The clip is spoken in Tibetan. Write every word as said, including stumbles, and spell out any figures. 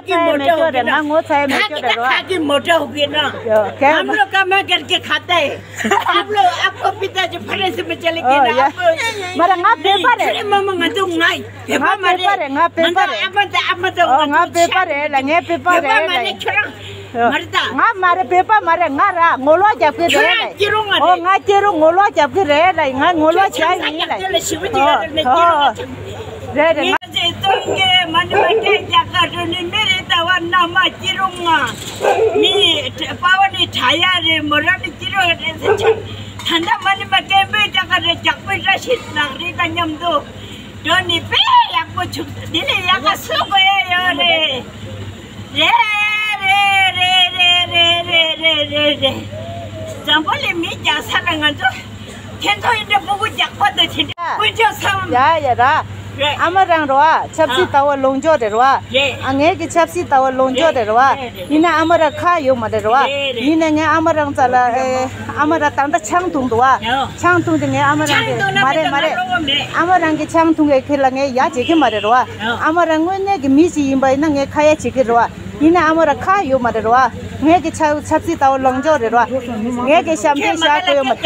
कि मोटा हो गया ना। हाँ, कि मोटा हो गया ना। हम लोग कमा करके खाता है। आप लोग, आपको पिताजी फरेंसी में चले गए ना। मारा ང་པེ་པར་རེད། མ་མ་ང་ཚོ་ང་པེ་པར་རེད། ང་པེ་པར་རེད། ང་པེ་པར་རེད། ང་པེ་པར་རེད། ལ་ངའི་པེ་པར་རེད། ང་རེད་ད། ང་མ་རེད་པེ་པར་མ་རེད། ང་ར་ངོ་ལོག་རྒྱབ་ཀྱི་རེད་ལ། ཨོ་ང་སྐྱེ་རུ་ངོ་ལོག་རྒྱབ་ཀྱི་རེད་ལ། ང་ངོ་ལོག་བྱ་ཡིན་ལ། ཨོ་ཨོ་རེད་རེད། ང་ཚོས་སྟོན་གྱི་མ་ནུ་མ་ཏྲེ་རྒྱ་གར་རུ་ནི་མི་རེད། ད་བར་ན་མ་སྐྱེ་རུ་ང་མི་པ་བ་ནི་ཁྲ་ཡ་རེད། མོ་ར་ནི་སྐྱེ་རུ་རེད་ཟེར་ཆ། ད་ད་མ་ནི་མ་སྐད་འབོད་རྒྱ་གར་རེད། རྒྱག་པོའི་བཀྲ་ཤིས་ནག་རིགས་དང་མཉམ་དུ་འགྲོ་ནི་དཔེ་ཡག་པོ་བྱུང་། འདི་ལས་ཡག་ག་སུ་དགོས་ཡ་ཡོད་རེད། རེད་རེད། འཛམ་བུ་གླིང་མི་རྒྱག་ས་ལ་ང་ཚོ་ཁྱེད་ཚོ་ཡིན་འདྲ་སྤུ་གུ་རྒྱག་པ་དང་དེ་འདྲ་དཀོན་མཆོག་གསུམ། ཡ་ཡ་ར། རེད། ཨ་མ་རང་རོ་ཨ། ཆབ་སྲིད་ལྟ་བ་ལོངས་སྤྱོད་རེད་རོ་ཨ། རེད། ཨ་ངའི་གི་ཆབ་སྲིད་ལྟ་བ་ལོངས་སྤྱོད་རེད་རོ་ཨ། རེད་རེད། ཡིན་ན་ཨ་མ་ར་ཁ་ཡོད་མ་རེད་རོ་ཨ། རེད་རེད། ཡིན་ན་ངས་ཨ་མ་རང་རྩ་ལ་ཨེ། ཨ་མ་ར་ད་ལྟ་ཆང་འཐུང་འདུག་ཨ། ཡོ། ཆང་འཐུང་དེ་ངས་ཨ་མ་རང་གི་ཆང་འཐུང་ན་མ་རེད་མ་མེད་རེད། ན་རོ་མེད། ཨ་མ་རང་གི་ཆང་འཐུང་གི་ཁྱེད་ལ་ངས་ཡ་བྱེད་ཀྱི་མ་རེད་རོ་ཨ། ཡོ། ཨ་མ་རང་དངོས་གནས་ཀྱི་མི་ཞིག་ཡིན་པ་ཡིན་ན་ངས་ཁ་ཡ་བྱེད་ཀྱི་རོ་ཨ། ཡིན་ན་ཨ་མ་ར་ཁ་ཡོད་མ་རེད་རོ་ཨ། ངས་ཀྱི་ཆབ་ཆབ་སྲིད་ལྟ་བ་ལོངས་སྤྱོད་རེད་རོ་ཨ། ངས་ཀྱི་ཞབས་འདྲེན་བཞག་དགོས་ཡོད་མ་རེད།